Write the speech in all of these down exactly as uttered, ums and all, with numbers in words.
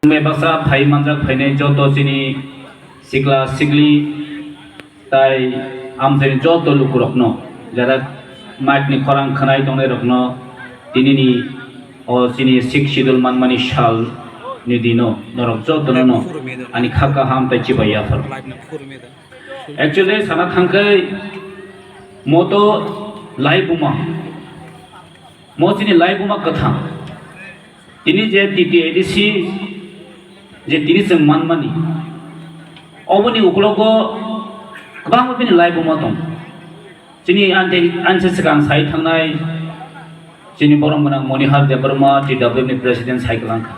Bebaksa phai manjak phainai joto chini sikla sikli tai amchaini joto lukurokno, jara mic ni khorang khwnai tongnai rokno, tinini o chini Sixth Schedule manmani sal ni dino norok jotono no ani kha kaham tai chibai yaphar. Actually, sana thangkhai mo to laibuma, mo chini laibuma kwthang. Tini je T T A D C je tini chwng manmani, oboni ukologo kwbangma bini laibuma tong. Chini ante, anse swkang sai thangnai chini borom gwnang Monihar Debbarma, T W F ni president sai kwlangkha.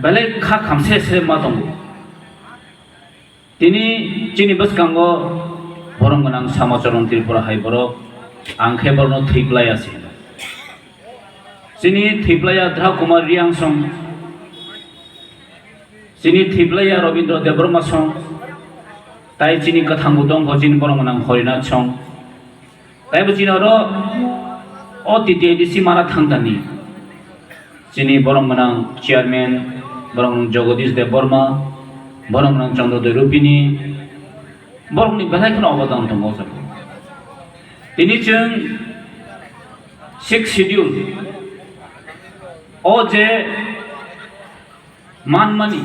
Belai kha khamse se ma tongo. Tini chini bwskango borom gwnang Samacharan Tripura hai borok, ang khe borokno thwiplaiya se hino. Chini thwiplaiya Dhra Kumar Reang song, chini thwiplaiya Rabindra Debbarma song, tai chini kwthangbo tongkho chini borom gwnang Harinath song. Taibo chini oro o T T A D C mana thangtani. Chini borom gwnang chairman, borom gwnang Jagadish Debbarma, borom gwnang Chandrodaya Rupini, borokni belai kheno obodan tongo o jaga. Tini chwng Sixth Schedule o je manmani,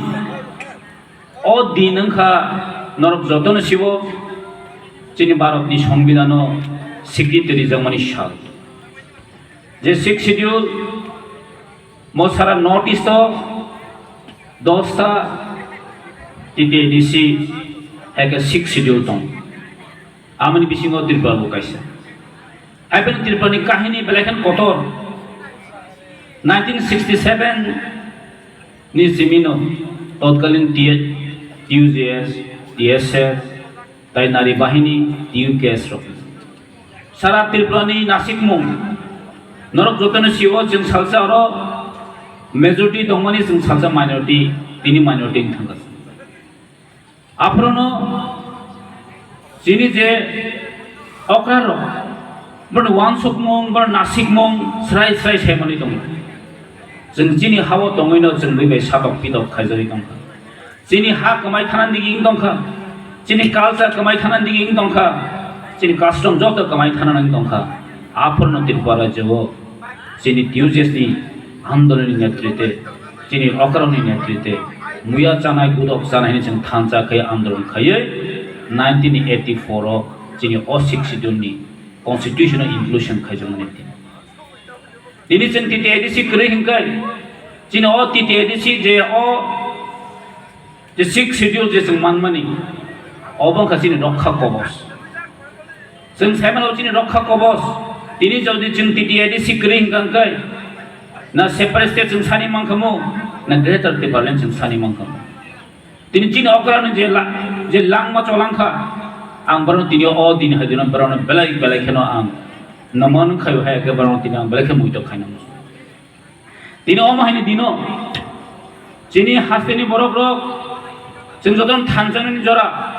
o din wngkha norok jotono sibo chini Bharatni Songbidhano sikriti rijak mani sal. Je Sixth Schedule mo sara North East o dosta T T A D C hai khe Sixth Schedule tong. Amoni bisingo Tripura bo kaisa. Haibeno Tripura ni kahini belai khan kotor. Nineteen sixty seven ni simino totkalin T U J S, T S F, tai nari bahini, T U K S rok. Sara Tripura ni nasikmung. Norok jotono sio chwng salsa oro majority tongmani, chwng salsa minority, tini minority wng thangkha. Aphrono chini je okra rok, borni wansukmung, borni nasikmung srai srai saimani tongo. Chwng chini hao tongwino chwng bui bai satok pitok khaijagwi tongkha. Chini ha kwmai thana digi wng tongkha. Chini culture kwmai thana digi wng tongkha. Chini custom joto kwmai thana wng tongkha. Aphrono Tripura rajyo o chini T U J S ni andolon ni netrite, chini okra rok ni netrite, muya chanai, gudok chanai hwnwi chwng thansa khai andolon khaiwi nineteen eighty four o chini o Sixth Schedule ni constitution o inclusion khaijakmani. Tini chwng T T A D C kwrwi hwnkhe chini o T T A D C je o je Sixth Schedule je chwng manmani, obo wngkha chini rokha kobos. Chwng saimano chini rokha kobos. Tini jodi chwng T T A D C kwrwi hwnkha hwnkhe na separate state chwng sani mankhamu, na Greater Tipraland chwng sani mankhamu. Tini chini okra no je la-, je langma cholangkha, ang borokno tini o din hai dino borokno belai belai kheno ang naman khayo hai khe borokno tini ang belai khe muitok khainai. Tini omo haini dino chini hasteni borok rok chwng jotono thansa nani jora.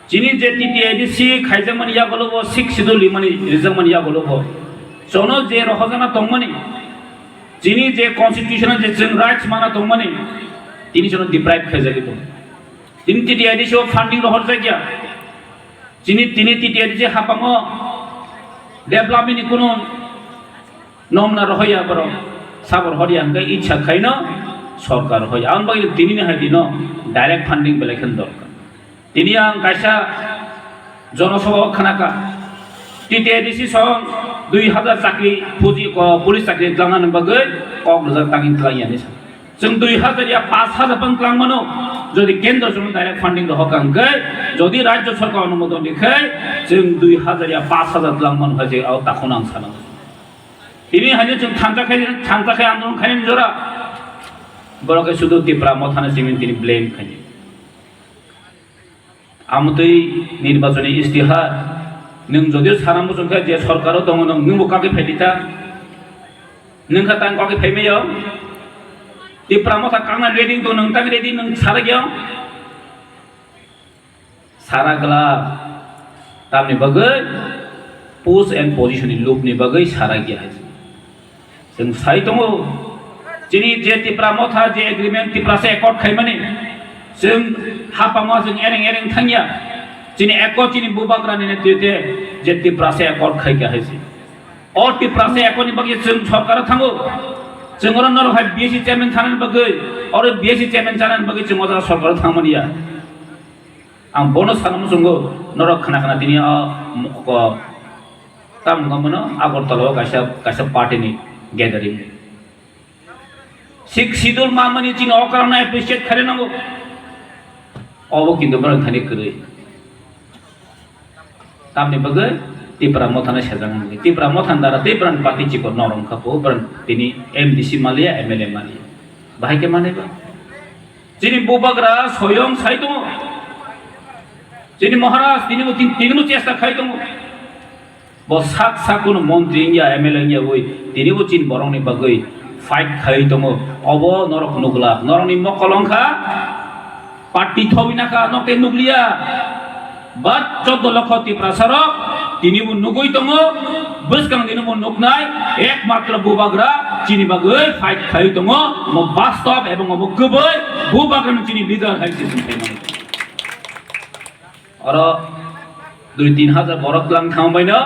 Chini je T T A D C khaijakmani yagulo bo, Sixth Schedule rimani rijakmani yagulo bo, jono je rohorjana tongmani, chini je constitution je chwng rights mana tongmani, tini jono deprive khaijagwi tongo. Tini T T A D C o funding rohorjakya. Chini tini T T A D C hapango development ni kunu nomna rohoya borok, sabor horya hwnkhe ichha khaino sorkar rohoya. Ang bagwi tini ni hai dino direct funding belai khe dorkar. Tini ang kaisa jonosabha o khnakha, T T A D C song dui hazar chakri puji ko police chakri twlangnani bagwi kok rwjak tangwi twlangya hinwi sa. Chwng dui hazar ya pash hazar phan twlang mano, jodi kendro chwng direct funding rohor kha hwnkhe, jodi rajyo sorkar onumodon rikhe, chwng dui hazar ya pash hazar twlang mano hai je o takhwno ang sana. Tini haino chwng thansa khai, thansa khai andolon khainani jora. Borok khe sudu Tipra Mothano simi tini blame khainai. Amotwi nirbachoni istihar, nwng jodio sana muchung khe je sorkaro tongo, nwng, nwngbo kagwi phaidi ta? Nwng kha tang kagwi phai maya? Tipra Motha kakna ready tong, nwng tang ready, nwng sara gya? Sara glak, tamni bagwi post and position ni lubni bagwi sara gya hai. Chwng sai tongo, Chini je Tipra Motha je agreement Tiprasa accord khaimani, chwng hapangma chwng ereng ereng thangya. Chini accord chini bubagrani netrite je Tiprasa accord khaikha hai se. O Tiprasa accord ni bagwi chwng sorkaro thango. Chwng oro norok hai B S C chairman thanani bagwi, oro B S C chairman chanani bagwi chwng o jaga sorkaro thangmani ya. Ang bono sana muchungo norok khna khna tini o mokoko. Tamo wngkha bono Agartala o kaisa, kaisa party ni gathering. Sixth Schedule manmani chini okra no appreciate khaina nango. Obo kintu borok thani kwrwi. Tamni bagwi Tipra Motha no sejak wngwi. Tipra Motha ni dara tei borok ni party chikon norok wngkha po, borok tini M D C maliya, M L A maliya. Bahai khe manwi ba? Chini bubagra soyong sai tongo. Chini Maharaj tini bo tin-, tini bo chesta khai tongo. Bo sak sak kuno montri wngya, M L A wngya wi, tini bo chini borok ni bagwi fight khai tongo. Obo norok nukla, norok ni mokol wngkha party thobina kha, nok tei nukliya. But choddo lokho Tiprasa rok tini bo nugwi tongo, bwskang dini bo nuknai ekmatro bubagra chini bagwi fight khai tongo, omo bastob ebong omo kwbwi bubagra ni chini leader hai se chwng khai mano. Oro dui tin hajar borok tlang thang baino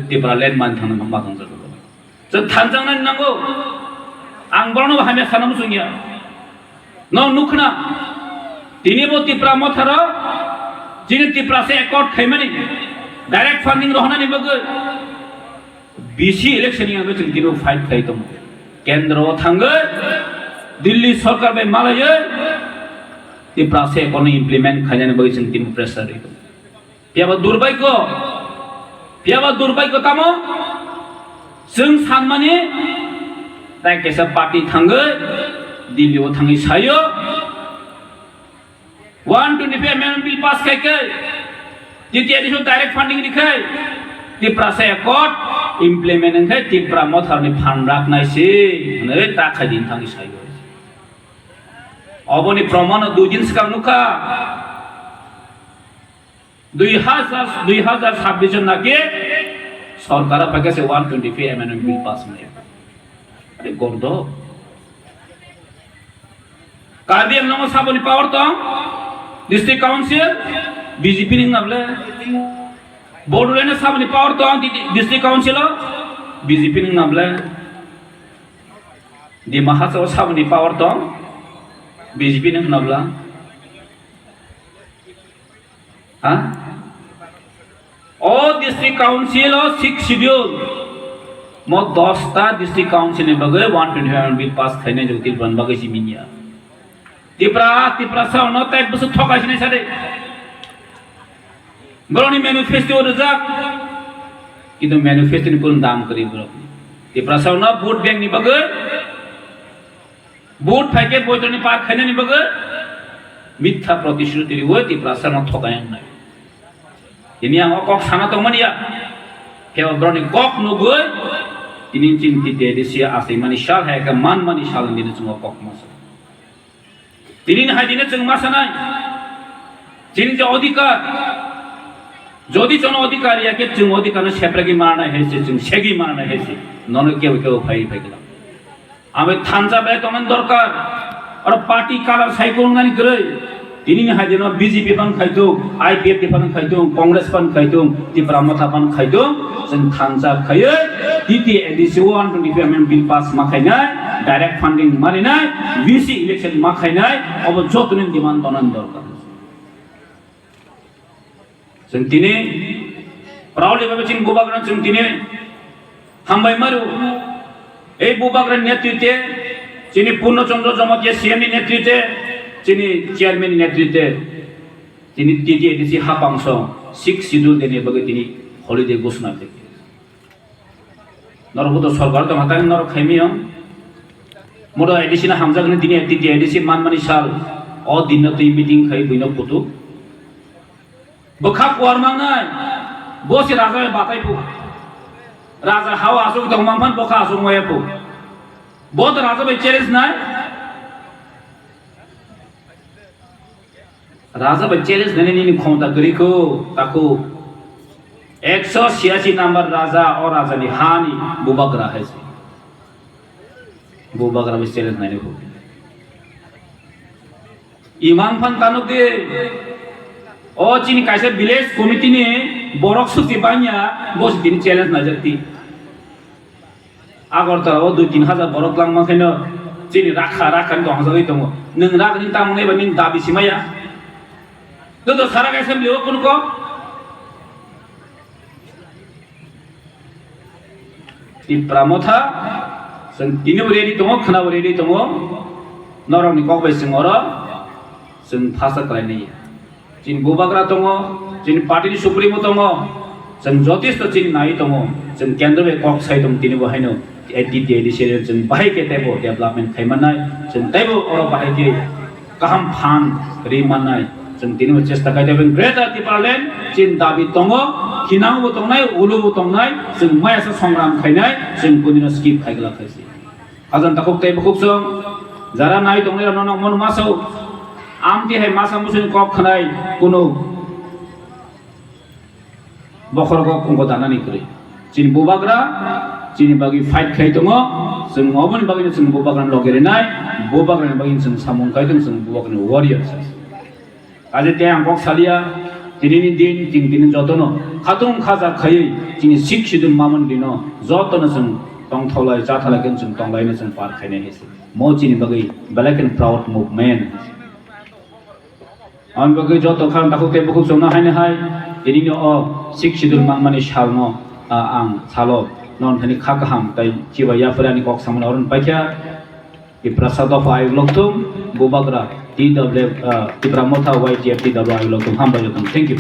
Tipra land man thang ma thang jago. Chwng thanjaknani nango. Ang borokno hamya sana muchungya. No nukhna. Tini bo Tipra Motharo, chini Tiprasa accord khaimani, direct funding rohonani bagwi B C election ni ang chwng tini fight khai tongo. Kendro o thangwi Delhi sorkar bai malaiwi Tiprasa accord no implement khainani bagwi chwng tini pressure rwi tongo. Phiya ba durbaikho, phiya ba durbaikho tamo? Chwng sanmani, tai kaisa party thangwi, Delhi o thangwi sayo, one twenty-five amendment bill pass khai khe, T T A D C o direct funding ri khai, Tiprasa accord implement wng khai Tipra Mothani phan raknai se, hwnwi ta khai din thangwi sayo. Oboni proman o dui din swkang nukha. Dui hajar, dui hajar sabbish o naki sorkar o paikha se one twenty-five amendment bill pass wngya. Are gordo. Karbi Anglong o saboni power tong, district council, B J P ni wngna bwle. Bodoland o saboni power tong, di-, district council o, B J P ni wngna bwle. Dima Hasao o saboni power tong, B J P ni wngna bwle. Ha? O district council o six schedule. Mo dosta district council ni bagwi one twenty-five bill pass khainai jok Tripura ni bagwi si minya. Tipra, Tiprasa no tai bwswk thokai sinai sade. Borokni manifesto rijak. Kintu manifesto ni kun dam kwrwi borok. Tiprasa no vote bank ni bagwi Vote phaikhe boitroni par khainani bagwi mitha protishruti riwi Tiprasa no thokai wngnai. Tini ang o kok sana tongmani ya. Khe o borokni kok nugwi tini chini T T A D C achaimani sal hai khe manmani sal hwnwi chwng o kok masa. Tini hai dine chwng masanai. Chini je odhikar, jodi chwng odhikar ya khe chwng odhikar no sepragi mananai hai se, chwng segi mananai hai se. Nono kebo kebo phai phai kala. Ami thansa bai tongmani dorkar. Oro party color sai kurungnani kwrwi. Tinini hai dino B J P phan khaitung, I P F T phan khaitung, Congress phan khaitung, Tipra Motha phan khaitung. Chwng thansa khaiwi T T A D C one twenty-five amendment bill pass ma khainai, direct funding ma rinai, V C election ma khainai, obo jotoni demand tonani dorkar. Chwng tini proudly bhabe chini bubagrano chwng tini hambai maru. Ei bubagrani netrite, chini Purno Chandra Jamatia C M ni netrite, chini chairman ni netrite, tini T T A D C hapang song six schedule deni bagwi tini holiday ghosona khe. Norok bo to sorkar tong hatai norok khaimiyong. Modo A D C no hamjaknai tini T T A D C manmani sal. O dinno twi meeting khai buino kutuk. Bwkha kuar mangnai. Bo se raja bai batai phu. Raja hao asuk tong mangphan bwkha asuk maya phu. Bo to raja bai challenge nai. Raja bai challenge nani nini khomota kwrwi kho, takhuk. Ekso siyasi number raja, o raja ni ha ni bubagra hai se. Bubagra bai challenge nainai bo. Imang phan tanuk de. O chini kaisa village committee ni borok susi banya bo si tini challenge naijak ti. Agartala o dui tin hajar borok langma khaino chini rakha rakha ni tong sajagwi tongo. Nwng rak ni tamo nai ba nini dabi simaya. Joto sara assembly o kunu kok. Tipra Motha, chwng tini bo ready tongo, khwna bo ready tongo, norokni kok bai chwng oro chwng phasak khlainai. Chini Bubagra tongo, chini party ni supremo tongo, chwng jotesto chini nai tongo, chwng kendro bai kok sai tongo tini bo haino, A T T A D C chwng bahai khe teibo development khai mannai, chwng teibo oro bahai khe kaham phan ri mannai. Chwng tini bo chesta khai tei Greater Tipraland chini dabi tongo, khinang bo tongnai, ulo bo tongnai, chwng maya sa songram khainai, chwng kunino skip khai glak khaisi. Hajan takhuk tei bukhuk chwng jara nai tongnai rok nono mon masao, amti hai masa musuni kok khnai kunu bokhorogo wngkha danani kwrwi. Chini Bubagra chini bagwi fight khai tongo, chwng oboni bagwino chwng Bubagrani loge rinai, Bubagrani bagwino chwng samung khai tongo, chwng Bubagrani warrior se. Kaje tei ang kok salia, tinini din, chwng tini jotono khatung khajak khaiwi chini Sixth Schedule mamani dino jotono chwng tongtholai chathalai khe chwng tonglaino chwng par khainai hai se. Mo chini bagwi belai kheno proud movement. Ang bagwi joto khang takhuk tei bukhuk chwngno haino hai, tinini o Sixth Schedule manmani salno, ah, ang salo non thani kha kaham tei chiba yapharani kok samani oron paikha. Tiprasa dopha ayuk lokthum, Bubagra, T W, ah, Tipra Motha Y T F T W ayuk lokthum, hambai lokthum. Thank you.